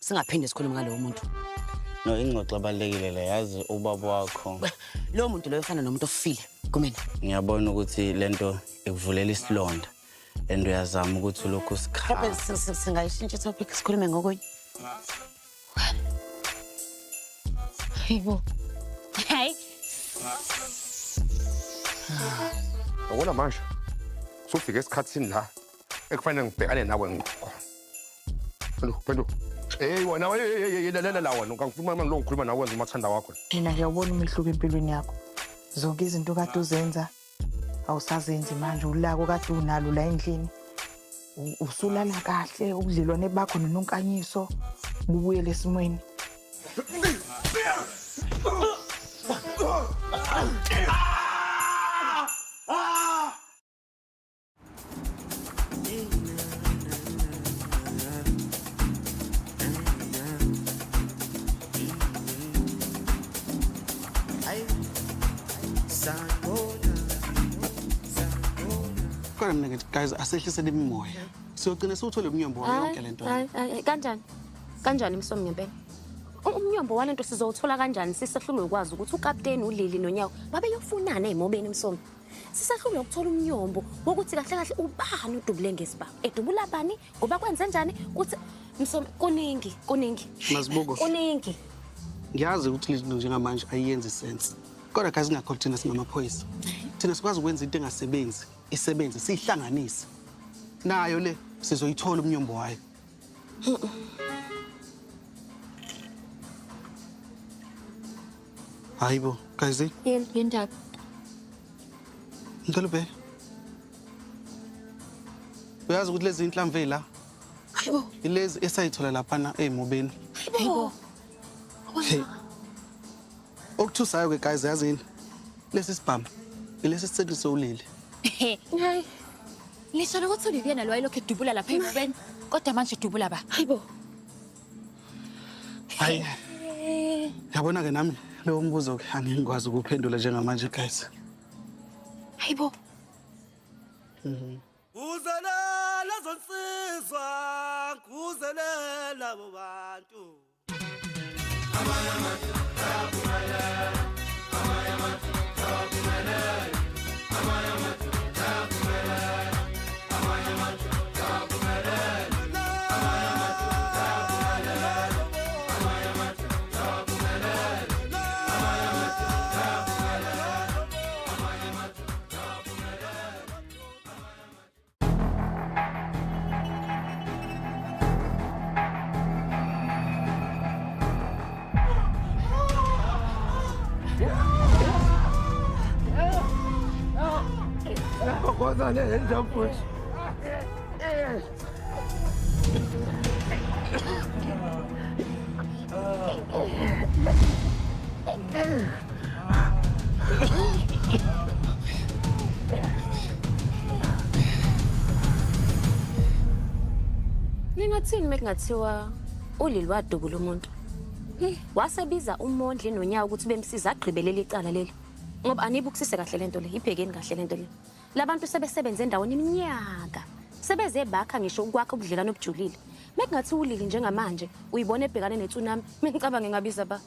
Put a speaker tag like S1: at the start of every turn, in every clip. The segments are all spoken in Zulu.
S1: Singaphinde sikhulume ngalowo muntu.
S2: No, ingxoxo abalekile le, yazi ubaba wakho.
S1: Lowo muntu loyo ufana nomuntu ofile kumina.
S2: Ngiyabona ukuthi lento ikuvulela isilonda. And uyazama ukuthi lokhu sikhala.
S1: Mhlawumbe singayishintsha i-topic sikhulume ngokunye.
S3: Hayibo. Hayi.
S4: Yabona manje sofika esikhathini la ekufanele ngibhekane nawe ngqo. Phenduka. Hey wena, hey la wena, ngifuna manje lo ngikhuluma nawe wenza umathanda wakho.
S5: Mina ngiyawubona umehluko empilweni yakho. Zonke izinto kade uzenza awusazenzi manje, ulako kade unalo la endlini. Usulala kahle, ubudlelwane bakho noNonkanyiso bubuyele esimweni.
S6: Kodwa mina ngithi guys asehlisele imimoya. Siyogcina siwuthole umnyombo wayo yonke lento.
S3: Hayi kanjani? Kanjani Msomi ngempela? Umnyombo walento sizowuthola kanjani sisehlulwe ukwazi ukuthi ukapteni uLili noNyawo babeyofunana ezimobeni Msomi. Sisehlulwe ukuthola umnyombo wokuthi kahle kahle ubani udubule ngesibhamu. Edubula bani ngoba kwenze njani ukuthi Msomi kuningi kuningi.
S6: Mazibuko.
S3: Kuningi.
S6: Ngiyazi ukuthi lento njengamanje ayiyenzi sense. Kodwa guys ngakho thina singamaphoyisa. Thina sikwazi ukwenza into engasebenzi, isebenze sihlanganise. Nayo le sizoyithola umnyombo wayo. Hayibo, guys.
S3: Yini indaba?
S6: Ngicela ubheke. Uyazi ukuthi lezi inhlamvu la.
S3: Hayibo.
S6: Ilezi esayithola laphana ezimobeni.
S3: Hayibo.
S6: Okuthusayo ke guys yazini. Lesi sibhamu. Ilesi sisetshenziswe uLili.
S3: Hayi.
S7: Nisho ukuthi uLili yena lo wayelokhu edubula lapha emobeni, kodwa manje edubula ba.
S3: Hayibo.
S6: Hayi. Yabona ke nami lowo mbuzo ke angikwazi ukuphendula njengamanje guys.
S7: Hayibo.
S8: Kuzelela zonsizwa, kuzelela bobantu.
S3: Ningathini mekungathiwa uLili wadubula umuntu? Wasebiza uMondli noNyawo ukuthi bemsiza agqibelele icala leli. Ngoba anibukisise kahle lento le, ibhekeni kahle lento le. Labantu sebesebenze endaweni iminyaka. Sebeze bakha ngisho ukwakha ubudlelwano obujulile. Mekungathi uLili njengamanje uyibona ebhekane netsunami, mengicabanga ngabiza ba.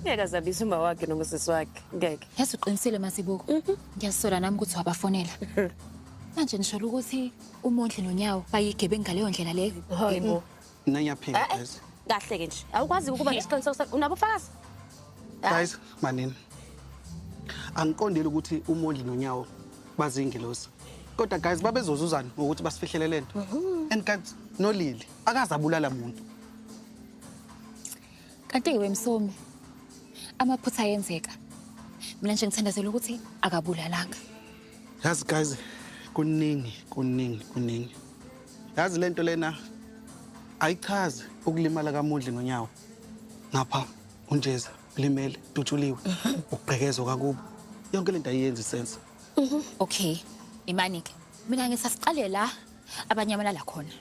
S3: Ngeke azabiza uma wakhe noma usisi wakhe, ngeke.
S7: Yazi uqinisile Mazibuko. Ngiyasola nami ukuthi wabafonela. Manje nisho ukuthi uMondli noNyawo bayigebengu ngaleyo ndlela leyo.
S3: Hayibo.
S6: Mina ngiyaphika guys.
S3: Kahle ke nje. Awukwazi ukuba nesiqiniseko unabufakazi?
S6: Guys, manini. Angiqondile ukuthi uMondli noNyawo bazingilosi. Kodwa guys babezozuzana ngokuthi basifihlele lento. And guys noLili akazabulala umuntu.
S7: Kanti ke wemsomi amaphutha ayenzeka. Mina nje ngithandazela ukuthi akabulalanga.
S6: Yazi guys kuningi kuningi kuningi. Yazi lento lena ayichazi ukulimala kaMondli noNyawo. Ngapha unjeza ulimele dutshuliwe ukugqekezwa kakubo. Yonke lento ayiyenzi sense.
S7: Okay, imani ke. Mina ngisasiqale la abanyamalala khona.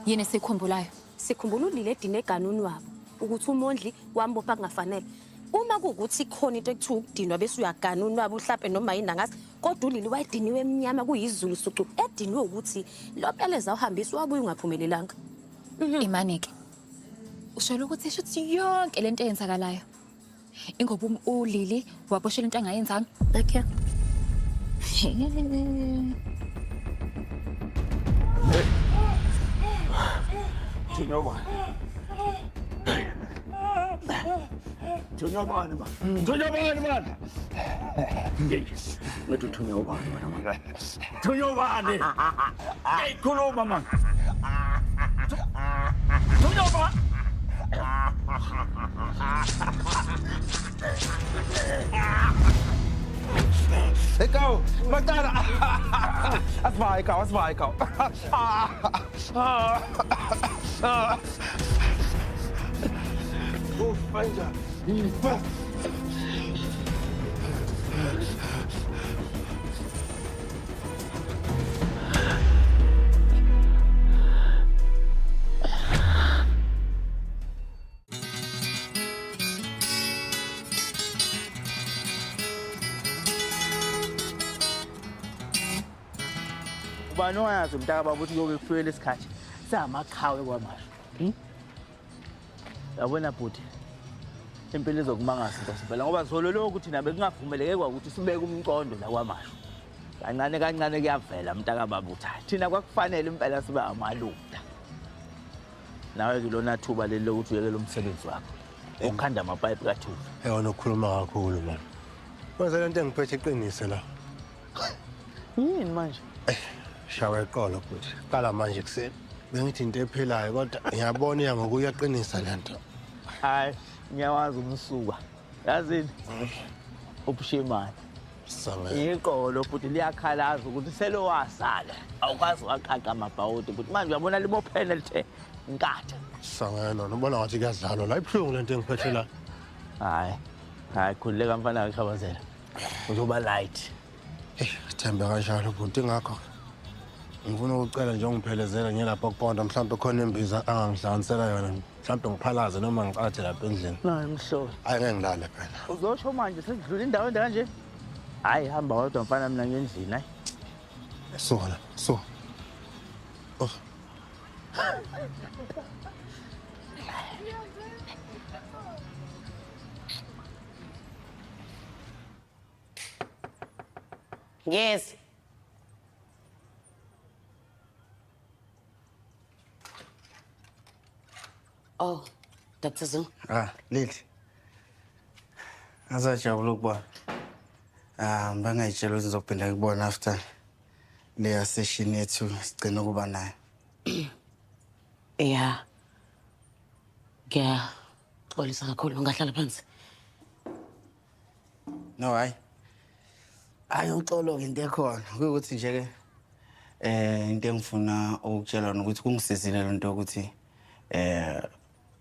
S7: Yini esikhumbulayo?
S3: Sikhumbula uLili edine eganuni wabo ukuthi uMondli wambopha kungafanele. Uma kuwukuthi khona into ekuthiwa ukudinwa bese uyaganuni wabo uhlape noma yini angazi, kodwa uLili wayediniwe eminyama kuyizulu sucu ediniwe ukuthi lo peleza uhambisa wabuye ungaphumelelanga.
S7: Imani-ke. Usholo ukuthi shuthi yonke lento eyenzakalayo. Ingoba uLili waboshela into angayenzanga.
S3: Okay.
S9: Thunywa bani man? Thunywa bani man? Ngithi uthunywa bani wena man? Thunywa bani? Hey, khuluma man. Thunywa bani?
S6: Ikaw, magdala. Asma ikaw, asma ikaw.
S9: Ufanja.
S10: Ubani owayazi mntakababa ukuthi kuyobe kufike lesikhathi samaqhawe kwamasho. Yabona bhuti, impilo izokumangaza Nkosi phela ngoba solo lokhu thina bekungavumeleke kwakuthi sibeke umcondo la kwamasho. Kancane kancane kuyavela mntakababa ukuthi thina kwakufanele impela sibe amalunga. Nawe ke lona thuba leli lokuthi uyekele umsebenzi wakho. Ukhanda amapipe kathuva.
S11: Hey wena ukhuluma kakhulu man. Kwenza lento engiphethe iqinise la.
S10: Yini manje?
S11: Shawa iqolo futhi. Qala manje kuseni. Bengithi into ephilayo kodwa ngiyabona iya ngokuyaqinisa lento.
S10: Hayi, ngiyawazi umsuka. Yazini? Ubushimane. Iqolo futhi liyakhalaza ukuthi selo wasala. Awukwazi waqaqa amabhawodi futhi manje uyabona libophene lithe inkatha.
S11: Sangena, ubona ngathi kuyadlalwa la ibuhlungu lento engiphethe la.
S10: Hayi. Hayi khululeka mfana ngikhabazela. Uzoba light.
S11: Hey, thembe kanjalo bhuti ngakho. Ngifuna ukucela nje ungiphelezele ngiyelapha kuponda mhlawumbe khona imbiza angangihlanganisela yona mhlawumbe ngiphalaze noma ngiqathe lapha endlini.
S10: Nayi mhlolo.
S11: Hayi ngeke ngilale phela.
S10: Uzosho manje sekudlula indawo ende kanje? Hayi hamba wedwa mfana mina ngendlini hayi.
S11: Suka la, suka. Oh.
S1: Yes. Oh, Dr. Zungu.
S2: Ah, Lily. Ngazajabula ukubona. Ah, bangayitshela ukuthi ngizophinda ngikubona after leya session yethu sigcina ukuba nayo.
S1: Yeah. Ngiyaxolisa kakhulu, ungahlala phansi.
S2: No, hayi. Hayi uxolo ke into ekhona. Kuyukuthi nje ke into engifuna ukutshela ukuthi kungisizile lento yokuthi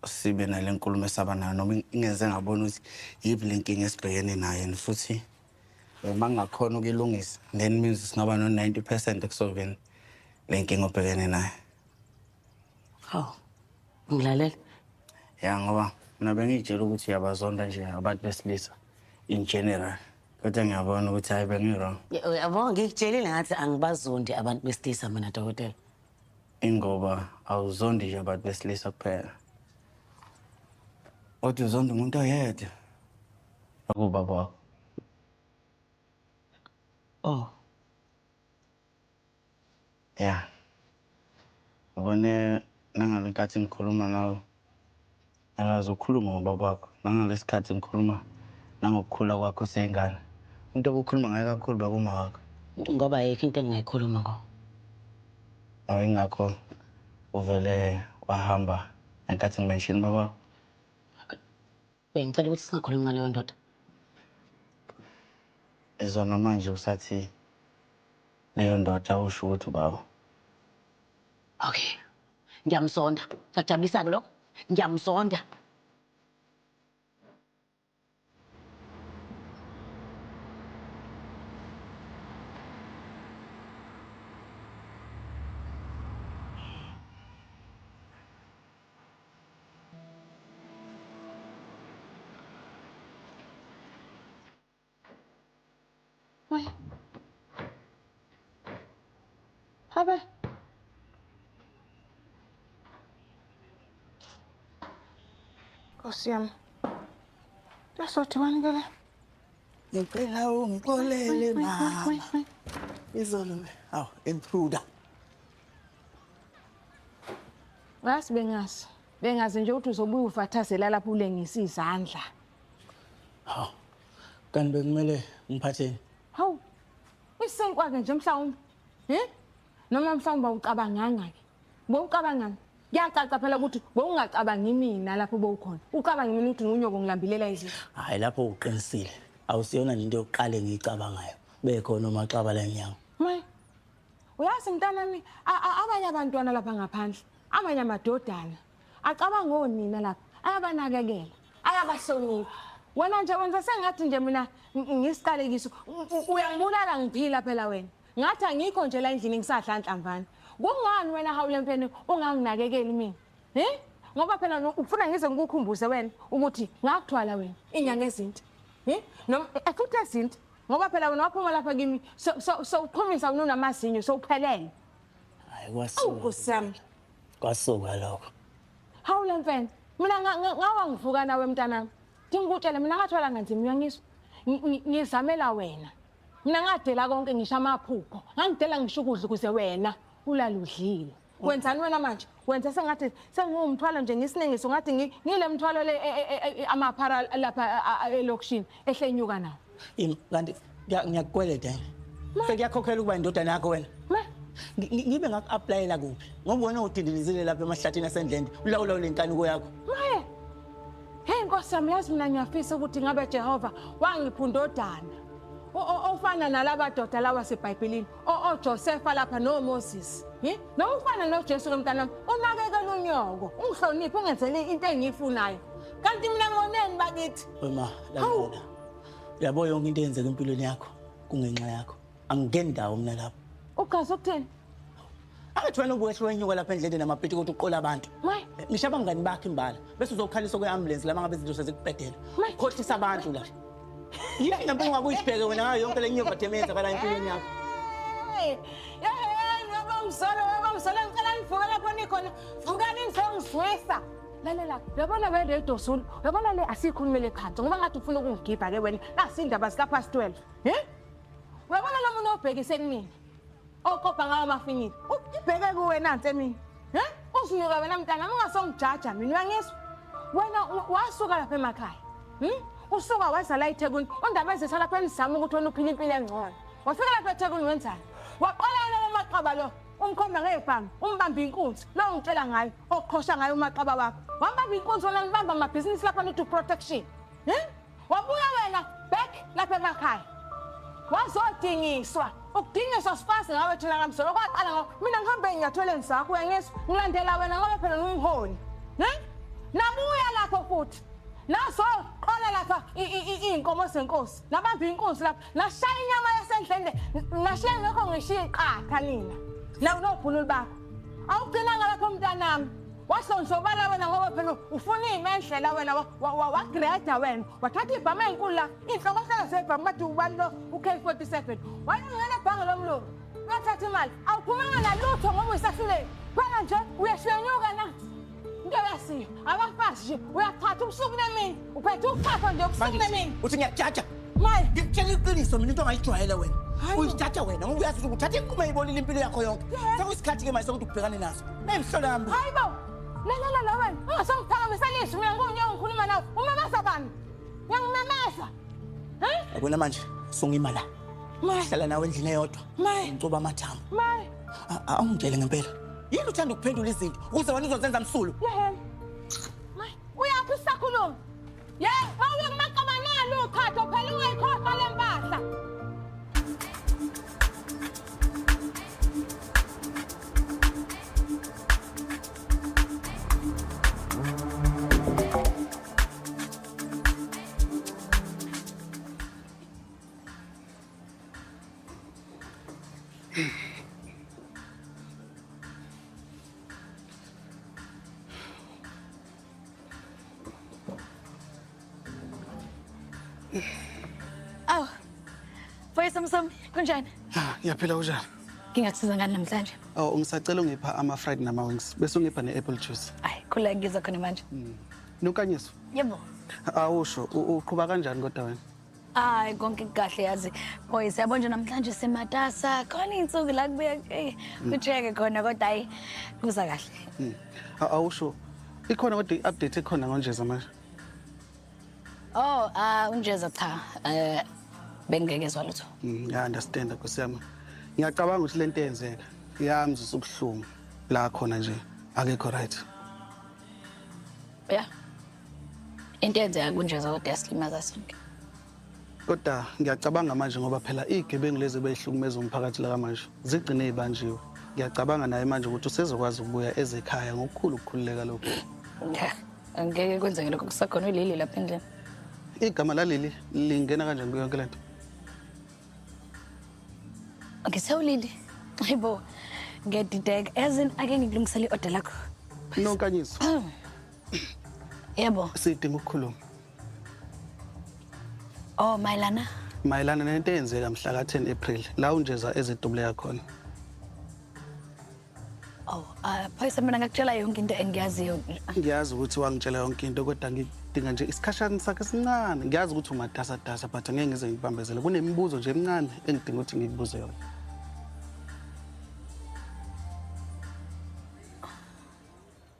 S2: sibe nale nkulumo esaba nayo noma ingenze ngabona ukuthi yiphi le nkinga esibhekene nayo and futhi uma ngingakhona ukuyilungisa then means singaba no-90% ekusolveni le nkinga obhekene nayo.
S1: Hawu, ngilalela.
S2: Ya ngoba mina bengiyitshela ukuthi uyabazonda nje abantu besilisa in general. Kodwa ngiyabona ukuthi hayi bengi-wrong.
S1: Yabo ngikutshelile ngathi angibazondi abantu besilisa mina dokotela.
S2: Ingoba awuzondi nje abantu besilisa kuphela. Kodwa uzonda umuntu oyedwa. Akubaba wakho.
S1: Oh.
S2: Yeah. Ngibone nangale nkathi ngikhuluma nawe. Akaze ukhuluma ngobaba wakho. Nangalesikhathi ngikhuluma nangokukhula kwakho seyingane. Umuntu obukhuluma ngaye kakhulu bakuma wakho.
S1: Ngoba ayikho into engingayikhuluma ngo.
S2: Awu ingakho uvele wahamba ngenkathi ngimention baba.
S1: Bengicela ukuthi singakhulumi ngaleyo ndoda.
S2: Izona manje usathi leyo ndoda usho ukuthi ubaba.
S1: Okay. Ngiyamsonda. Ngiyajabulisa-ke lokho. Ngiyamsonda. Habe.
S5: Nkosi yami. Lasothiwani ke le?
S10: Ngicela ungixolele mama. Izolo aw intruder.
S5: Ngazi bengazi. Bengazi nje ukuthi uzobuya ufathazela lapho ulengisa izandla.
S2: Hawu. Kanti bekumele ngiphatheni?
S5: Hawu. Isenkwa ke nje mhlawumbe. He? Noma mhlawumbe ucabanganga ke. Bowucabangani? Kuyacaca phela ukuthi bowungacabangi mina lapho bowukhona. Ucabangi mina ukuthi ngunyoko ngilambilela izinto.
S2: Hayi lapho uqinisile. Awusiyona nje into yokuqala engiyicabangayo. Bekhona umaxaba la emnyango.
S5: Maye. Uyazi mntanami abanye abantwana lapha ngaphandle, amanye amadodana acabanga onina lapha, ayabanakekela, ayabahlonipha. Wena nje wenza sengathi nje mina ngisiqalekiso. Uyangibulala ngiphila phela wena. Ngathi angikho nje la endlini ngisadla nhlamvana. Kungani wena hawule mfene unganginakekeli mina? He? Ngoba phela ufuna ngize ngikukhumbuze wena ukuthi ngakuthwala wena inyanga ezinti. He? Noma futhi ezinti. Ngoba phela wena waphuma lapha kimi sowuqhumisa unamazinyo sowuphelele.
S2: Hayi kwasuka.
S5: Nkosi yami.
S2: Kwasuka lokho.
S5: Hawule mfene. Mina ngawa ngivuka nawe mntanami. Ngikutshele mina ngathwala kanzima uyangizwa. Ngizamela wena. Mina ngadela konke ngisho amaphupho. Ngangidela ngisho ukudla ukuze wena ulaludlile. Wenzani wena manje? Wenza sengathi sengiwumthwalo nje ngisiningiso ngathi ngile mthwalo le amaphara lapha elokishini ehlenyuka nawo.
S2: Kanti ngiyakukweleta yini? Sekuyakhokhela ukuba indodana yakho wena. Ngibe ngaku-applyela kuphi? Ngoba wena udindilizile lapha emahlathini asendleni ulawula le nkanuko yakho.
S5: Maye. Hey Nkosi yami, yazi mina ngiyafisa ukuthi ngabe Jehova wangipha undodana ofana nalaba doda lawa seBhayibhelini, oJosepha lapha noMoses. Noma ufana noJesu ke mntanami, unakekela unyoko, ungihloniphe, ungenzele into engiyifunayo. Kanti mina ngoneni bakithi?
S2: Wema, lalela. Yabo yonke into eyenzeka empilweni yakho kungenxa yakho. Angingeni ndawo mina lapho.
S5: Ugazi ukuthini?
S2: Angathi wena ubuyehle wenyuka lapha endleleni namapiti ukuthi uqola abantu. Ngisho abangani bakho imbala bese uzokhalisa kwe-ambulance lama ngabe izinto sezikubhedela. Ukhohlisa abantu la. Yini ngempela ungabe uyibheke wena ngayo yonke le nyoka demenzakala empilweni yakho.
S5: Hey, webamsolo ngicela nivuke lapho nikhona. Vukani nizongizwisa. Lalela, uyabona wena edosulu, uyabona le asikhulumele phansi ngoba ngathi ufuna ukungigibha ke wena. Nasi indaba zika past 12. He? Uyabona lo muntu obhekise kumina. Okopa ngawo amafinyila. Ubheke kuwe nansi emini. He? Uzinuka wena mntana, ungasongijaja mina uyangizwa. Wena wasuka lapha emakhaya. Usuka waza la eThekwini, undaba ezitha lapha emzamo ukuthi wena uphila impilo engcono. Wafika lapha eThekwini wenzani? Waqala yena lamaqaba lo, umkhomba ngebhamu, umbamba inkunzi, lo ngitshela ngayo, oqhosha ngayo umaqaba wakho. Wambamba inkunzi wena nibamba amabhizinisi lapha nithi protection. He? Wabuya wena back lapha emakhaya. Wazodingiswa. Ukudingiswa sifasi ngawe thina kaMsolo kwaqala ngo mina ngihambe ngiyathweleni sakho uyangizwa, ngilandela wena ngoba phela ungiholi. He? Nabuya lapho futhi. Naso qala lapha iy'nkomo zenkosi, nabamba inkunzi lapha, nashaya inyama yasendleni, nashiya ngekho ngishiya iqatha nina. Nobhululu bakho. Awugcinanga lapho mntanami. Wahlonhlobala wena ngoba phela ufuna iy'mendlela wena wagreda wena. Wathatha ibhamu ey'nkulu la, iy'nhlokohlelo zebhamu bathi ubani lo u-K47. Wayongena ebhange lomlungu, uyothatha imali. Awuphumanga nalutho ngoba uyisahluleki. Phela nje uyehlenyuka na. Into yasiyo, abafazi nje uyathatha ubusuku nemini, uphethe ukuphathwa nje ubusuku nemini.
S2: Uthi ngiyajaja.
S5: Maye,
S2: ngikutshela iqiniso mina into ongayijwayele wena. Uyijaja wena ngoba uyazi ukuthi uthatha inqumo eyibolile impilo yakho yonke. Sekuyisikhathi ke manje sokuthi ubhekane naso. Nemhlola yami.
S5: Hayi bo. Lalela la wena, ungasongiphakamisela izwi mina ngumnyango ngikhuluma nawe. Umemeza bani? Uyangimemeza. He?
S2: Yabona manje sungima la. Hlala nawe endlini eyodwa. Ngicoba amathambo.
S5: Maye.
S2: Awungitshele ngempela. Yini uthanda ukuphendula izinto ukuze wena uzozenza msulu?
S5: Yehena. Maye, uyaphi sisakhuluma? Ye, mawuye kumaqamanalo uchatho phela ungayikhohlwa le mpahla.
S7: Awu. Mfowethu Msomi, kunjani?
S6: Ngiyaphila kunjani?
S7: Ngingakusiza ngani namhlanje?
S6: Oh, ngisacela ungipha ama-fried nama-wings bese ungipha ne-apple juice.
S7: Hayi, khula ngizwa khona manje.
S6: Nonkanyiso,
S12: Yebo.
S6: Awusho, uqhuba kanjani kodwa wena?
S12: Hayi konke kahle yazi. Boys, yabo nje namhlanje simatasa. Khona insuku la kubuya kujeke khona kodwa hayi kuza kahle.
S6: Awusho, ikhona kodwa i-update ekhona ngoNjeza manje.
S12: Oh, uNjeza cha. Bengeke zwa lutho.
S6: Ngiya understand Nkosi yami. Ngiyacabanga ukuthi lento eyenzeka iyamzisa ubuhlungu la khona nje akekho right.
S12: Yeah. Into eyenzeka kuNjeza kodwa yasilimaza sonke.
S6: Kodwa ngiyacabanga manje ngoba phela izigebengu lezi beyihlukumeza umphakathi la manje zigcine ibanjiwe. Ngiyacabanga naye manje ukuthi usezokwazi ukubuya ezekhaya ngokukhulu ukukhululeka lokho.
S12: Angeke kwenzeke lokho kusakhona uLili lapha endlini.
S6: Igama lalili lingena kanjani kuyo yonke lento?
S12: Ngisewulili. Hayibo. Ngiyadideka. Yazini ake ngikulungisele i-order lakho.
S6: Nonkanyiso.
S12: Yebo.
S6: Sidinga ukukhuluma.
S12: Oh, mayelana?
S6: Mayelana nento eyenzeka mhla ka-10 April la uNjeza ezidubuleka khona.
S12: Oh, phoyisa mina ngakutshela yonke into engiyaziyo.
S6: Ngiyazi ukuthi wangitshela yonke into kodwa ngidinga nje isikhashana sakhe esincane. Ngiyazi ukuthi umatasatasa but angeke ngize ngikubambezele. Kunemibuzo nje emincane engidinga ukuthi ngikubuze yona.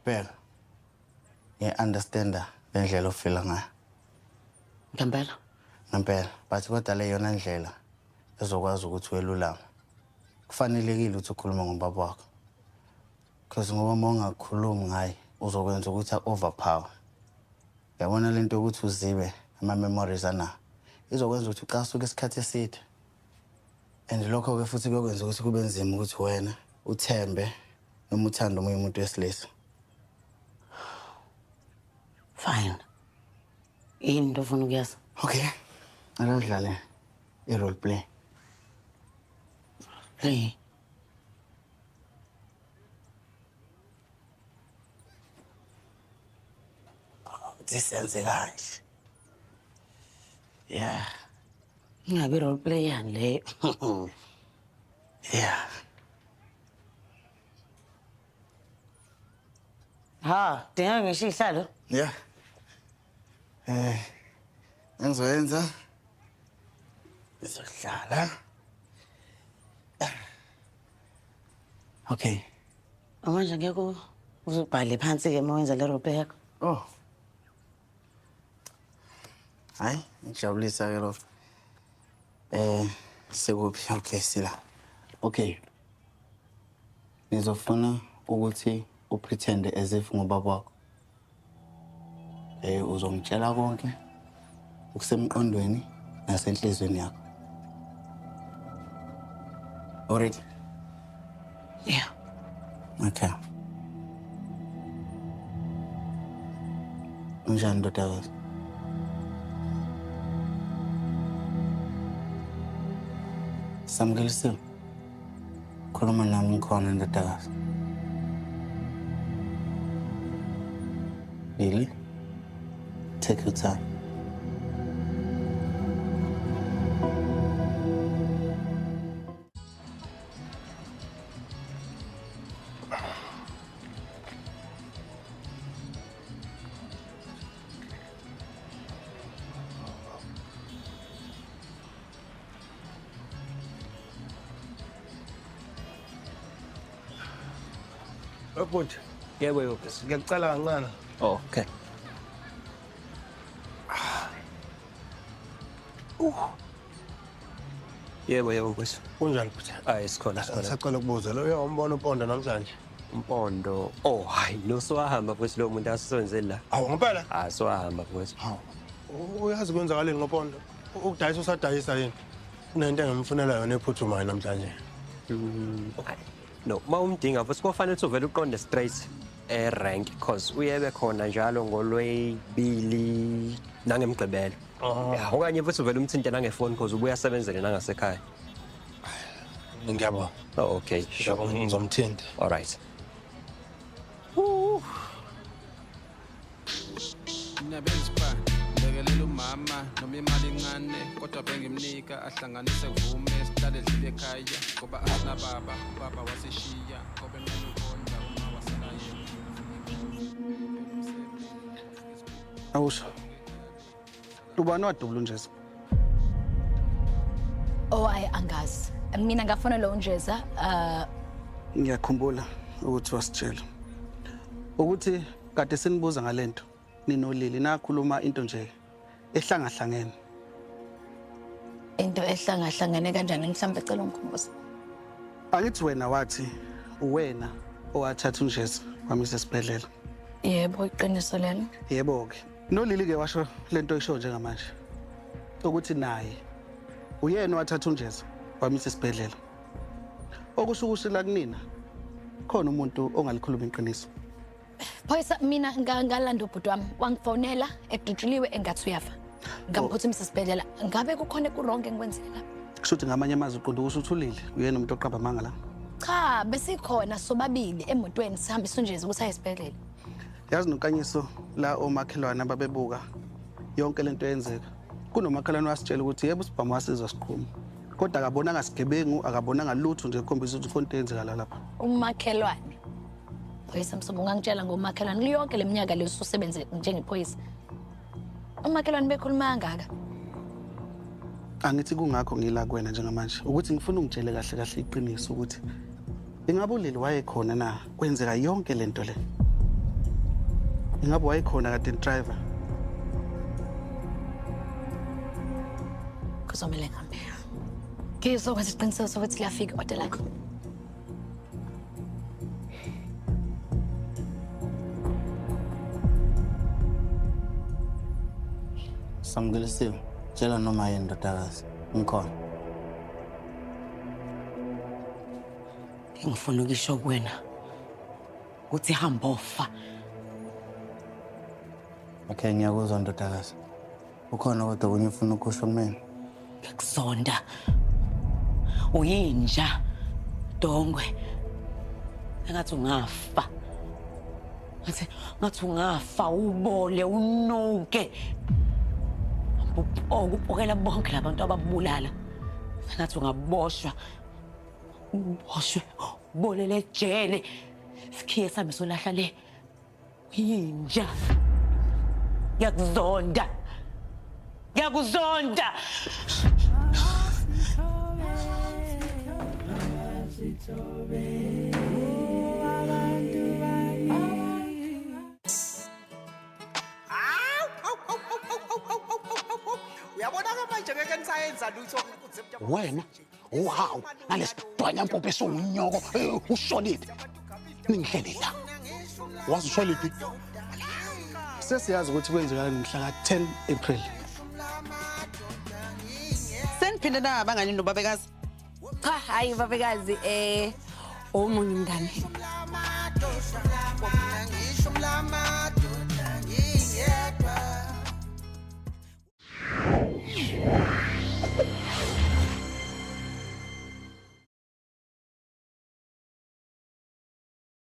S2: Bheka. Ngiya-understanda le ndlela ofila ngayo.
S1: Ngempela?
S2: Ngempela, but kodwa le yona ndlela ezokwazi ukuthi welulame. Kufanelekile ukuthi ukhulume ngobaba wakho. Because ngoba uma ungakhulumi ngaye uzokwenza ukuthi a-overpower. Yabona lento yokuthi uzibe ama-memories anawo. Izokwenza ukuthi ucasuke isikhathi eside. And lokho-ke futhi kuyokwenza ukuthi kube nzima ukuthi wena uthembe noma uthande omunye umuntu wesilisa.
S1: Fine. Yini into ofuna ukuyazi?
S2: Okay. Ake udlale i-role play.
S1: Play.
S2: Senze kanje. Yeah.
S1: Ingabe role play yani leyo.
S2: Yeah.
S1: Ha, dinga ngisho ihlalo.
S2: Yeah. Engizoyenza ngizohlala. Okay.
S1: Manje ngeke uzubhale phansi ke uma wenza le role play yakho.
S2: Oh. Hayi, ngijabulisa ke lokho. Sekuphi? Okay, sila. Okay. Ngizofuna ukuthi upretend as if ngubaba wakho. Uzongitshela konke okusemqondweni nasenhlizweni yakho. Alright?
S1: Yeah.
S2: Okay. Unjani ndodakazi? Samkelisiwe. Khuluma nami ngikhona ndodakazi. Lily, take your time.
S11: Bhuti.
S13: Yebo yebo.
S11: Ngiyacela kancane.
S13: Oh, okay. Yebo yebo Nkosi.
S11: Kunjani bhuti?
S13: Hayi sikhona sikhona.
S11: Ngisacela ukubuza lo uyombona uMpondo namhlanje?
S13: Umpondo. Oh hayi lo sowahamba futhi lo muntu asisebenzeli la.
S11: Awu ngempela?
S13: Ah sowahamba futhi.
S11: Hawu. Uyazi kwenzakaleni ngoPondo? Ukudayisa usadayisa yini? Kunento engimfunela yona ephuthumayo namhlanje.
S13: No, ma umdinga futhi kufanele ukuthi uvele uqonde straight e-rank because uyebe khona njalo ngolwebili nangemgqibelo. Yeah, okanye futhi uvele umthinte nangefoni because ubuya asebenzele nangasekhaya.
S11: Ngiyabonga.
S13: Oh, okay.
S11: Sure. Ngizomthinta.
S13: All right.
S14: Mina bengizipha ngilekelela umama noma imali encane kodwa bengimnika ahlanganise vume sihlale dlule ekhaya ngoba asinababa ubaba waseshiya ngoba emele ukondla uma wasala yena.
S6: Awusho. Ubani wadubula uNjeza?
S12: Oh, ayi angazi. Mina ngafonela uNjeza.
S6: Ngiyakhumbula ukuthi wasitshela ukuthi kade sinibuza ngalento ninolili nakhuluma into nje ehlangahlangene.
S12: Into ehlangahlangene kanjani? Mhlawumbe cela ungikhumbuze.
S6: Angithi wena wathi uwena owathatha uNjeza wamisa esibhedlela.
S12: Yebo, iqiniso lelo.
S6: Yebo ke. Nolili ke washo lento oyisho njengamanje ukuthi naye uyena wathatha uNjeza wamisa esibhedlela. Okusho ukuthi la kunina khona umuntu ongalikhuluma iqiniso.
S12: Phoyisa, mina ngalanda ubhuti wami wangifonela edutshuliwe engathi uyafa. Ngamphuthumisa esibhedlela. Ngabe kukhona ekurong engikwenzile lapha?
S6: Kusho ukuthi ngamanye amazwi uqonda ukuthi uthulile uyena umuntu oqamba amanga la.
S12: Cha, besikhona sobabili emotweni sihambisa uNjeza ukuthi aye esibhedlela.
S6: Yazi noNkanyiso la omakhelwane ababebuka yonke lento eyenzeka. Kunomakhelwane wasitshela ukuthi yebo usibhamu wasizwa siqhuma. Kodwa akabonanga sigebengu, akabonanga lutho nje ukukhombisa ukuthi khona into eyenzeka lapha.
S12: Umakhelwane. Phoyisa Msobo, ungangitshela ngomakhelwane yonke leminyaka leyo ususebenze njengephoyisa. Umakhelwane bekhuluma kangaka.
S6: Angithi kungakho ngila kuwena njengamanje ukuthi ngifuna ungitshele kahle kahle iqiniso ukuthi ingabe uLili wayekhona na kwenzeka yonke lento le. Ingabe wayekhona kade driver?
S12: Kuzomele ngihambe. Ngizokwenza isiqiniseko sokuthi liyafika i-order lakho.
S2: Samkelisiwe, tshela noma yini ndodakazi, ngikhona.
S1: Ngifuna ukusho kuwena ukuthi hamba ofa.
S2: Okay, ngiyakuzwa ndodakazi. Ukhona kodwa okunye ufuna ukusho kumina?
S1: Ngiyakuzonda. Uyinja Dongwe. Engathi ungafa. Ngathi ungafa ubole unuke. Ukupokela bonke labantu ababulala. Ngathi ungaboshwa. Uboshwe, ubolele ejele. Sikhiye sami solahla le. Uyinja. Ngiyakuzonda. Ngiyakuzonda.
S9: Wena uhawu nalesidwanya mpompo esungunyoko ushonile ningihlele la wazi ushonile.
S6: Sesiyazi ukuthi kwenzekani ngomhla ka-10 April.
S15: Seniphinde na abangani nobabekazi?
S3: Cha, hayi babekazi omunye umngane.